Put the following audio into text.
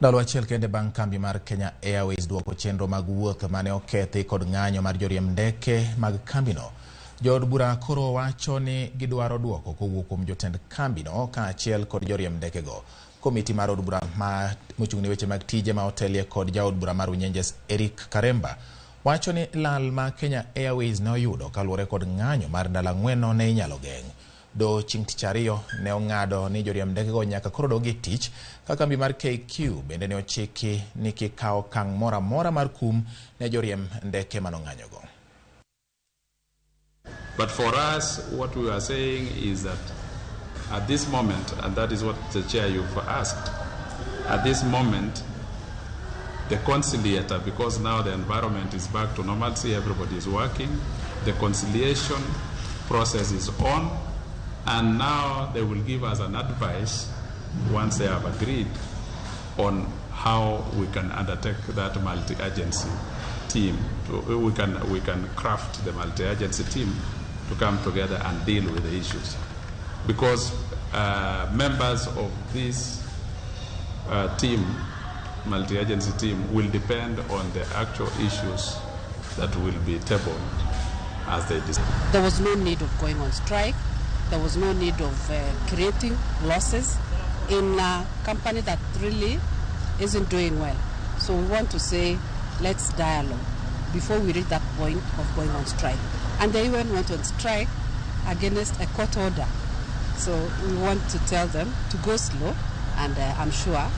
Ndalo achiel kende bang' kambi mar Kenya Airways duoko chenro mag wuoth mane okethi kod ng'anyo mar joriemb ndeke mag kambino. Jood bura koro wacho ni gidwaro duoko kowuok kuom jotend kambino kaachiel kod joriemb ndekego. Komiti mar od bura ma mochung' ne weche mag tije ma otelie kod jaod bura mar Runyenjes Eric Karemba wacho ni lal ma Kenya Airways ne oyudo kaluwore kod ng'anyo mar ndalo ang'wen ne inyalo geng'. Doho chieng' tich ariyo ne ong'ado ni joriemb ndekego nyaka koro dog e tich ka kambi mar KQ bende ne ochiki ni kik kaw okang' moro amora mar kum ne joriemb ndeke manong'anyogo. But for us, what we are saying is that at this moment, and that is what the chair you've asked, at this moment, the conciliator, because now the environment is back to normalcy, everybody is working, the conciliation process is on, and now they will give us an advice once they have agreed on how we can undertake that multi-agency team. We can craft the multi-agency team to come together and deal with the issues. Because members of this team, multi-agency team, will depend on the actual issues that will be tabled as they decide. There was no need of going on strike. There was no need of creating losses in a company that really isn't doing well. So we want to say, let's dialogue before we reach that point of going on strike. And they even went on strike against a court order. So we want to tell them to go slow, and I'm sure